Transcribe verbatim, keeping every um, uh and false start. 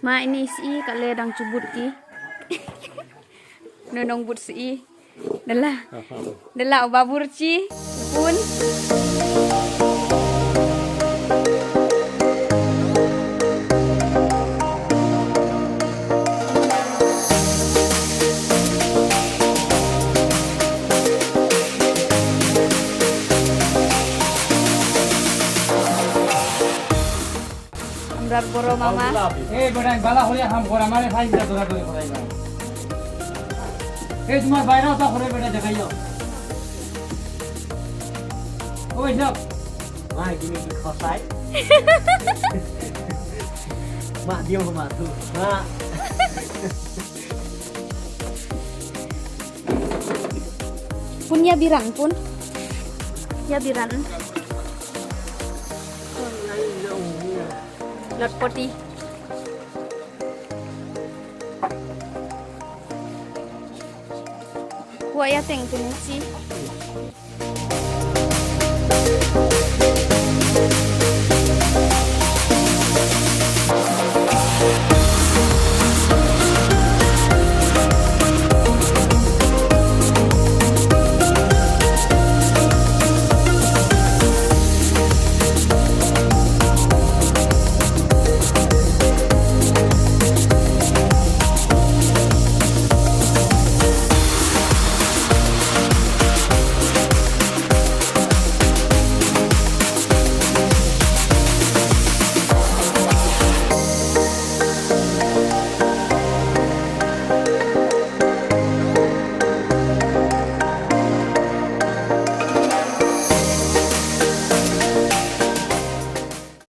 Ma ini si ka le dang cubut ki. Nonong but si. Dala. Dala u babur chi. Pun. Amrar boro mama. ए बेटा बाला होले हम गोरा मारे भाई इधर दौड़ा दौड़ी हो रही है। ए तुम्हारा बायरा होता हो रहे बेटा दिखाइयो। ओ भाई साहब। Ma gini ki khosai. Ma dia ma tu. Ma. Pun ya biran pun. Ya biran. Lotpoti. Wa ya teng tu si.